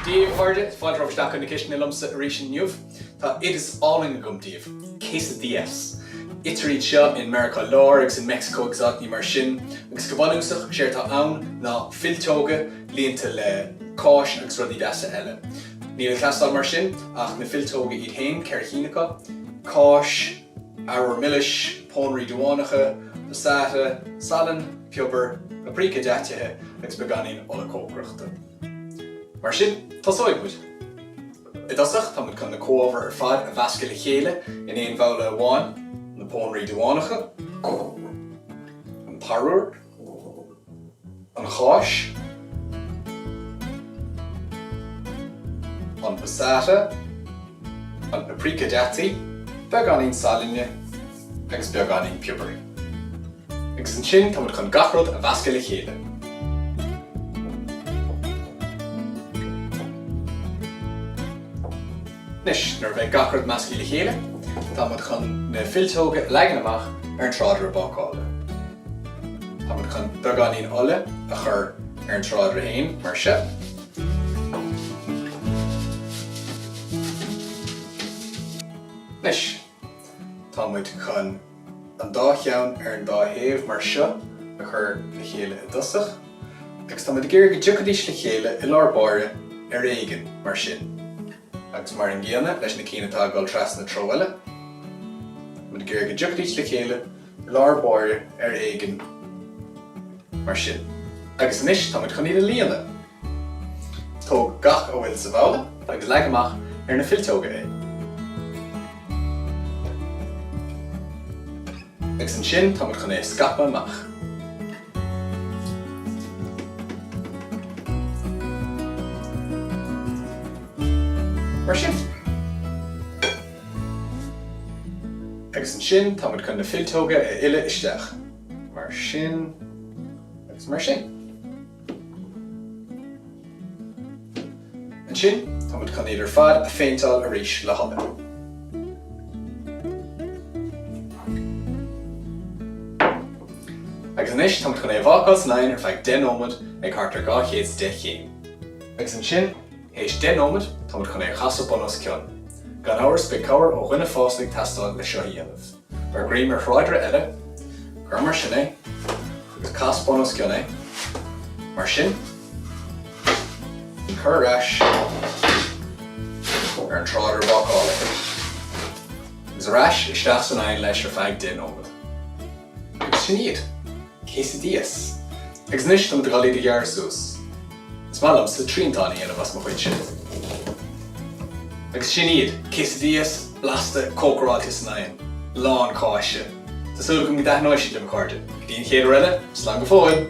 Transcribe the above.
Dia daoibh, a chairde, fáilte romhaibh isteach chun na cistine liomsa arís inniu. Tá oideas álainn agam daoibh, quesadillas. Itear iad seo in Meiriceá Láir agus in Meicsiceo agus áiteanna mar sin, agus go bunúsach, is éard atá ann ná fillteoga líonta le cáis agus rudaí deasa eile. Níl ag teastáil mar sin ach na fillteoga iad féin, 4 chinn acu, cáis, arbhar milis, pónairí duánacha, passata, salann, piobar, paprika daitithe agus beagáinín ola cócaireachta. Mar sin, tosóidh muid! I dtosach, tá muid chun na comhábhair ar fad a mheascadh le chéile in aon bhabhla amháin, na pónairí duánacha, an t-arbhar, an cháis, an passata, an paprika daite, beagáinín salainne agus beagáinín piobair. Agus ansin tá muid chun gach rud a mheascadh le chéile. Anois, nuair a bheidh gach rud measctha le chéile, tá muid chun na fillteoga a leagan amach ar an tráidire bácála. Tá muid chun beagáinín ola a chur ar an tráidire féin, mar seo. Anois, tá muid chun. an dá cheann ar an dá thaobh mar seo a chur le chéile i dtosach, agus tá muid ag iarraidh go dtiocfaidís le chéile i lár báire ar éigin, mar sin. Agus mar an gcéanna leis na cinn atá ag dul trasna treo eile, tá muid ag iarraidh go dtiocfaidís le chéile i lár báire ar éigin, mar sin. Agus anois tá muid chun iad a líonadh. Tóg gach a bhfuil sa bhabhla agus leag amach ar na fillteoga é. Agus ansin tá muid chun é a scaipeadh amach. Mar sin. Agus ansin tá muid chun na fillteoga a fhilleadh isteach. Mar sin agus mar sin. Ansin, tá muid chun iad ar fad a phéinteáil arís le hola. Agus anois, tá muid chun é a bhácáil san oigheann ar feadh 10 nóiméad ag thart ar 210 chéim. Agus ansin, théis 10 nóiméad, tá muid chun é a chasadh bun os cionn. Gan amhras, beidh cabhair ó dhuine fásta ag teastáil le seo a dhéanamh. Beir greim ar thráidire eile, cuir mar sin é, agus cas bun os cionn é, mar sin, cuir ar ais ar an tráidire bácála é, agus ar ais isteach san oigheann leis ar feadh 10 nóiméad. Agus sin iad! Quesadillas! Agus anois táimid ag dul iad a ghearradh suas. Is maith liomsa triantán a dhéanamh as mo chuidse. Agus sin iad, quesadillas blasta cócaráilte san oigheann, lán cáise. Tá súil agam go dtaitneoidh siad libh a chairde. Go dtí an chéad uair eile, slán go fóill!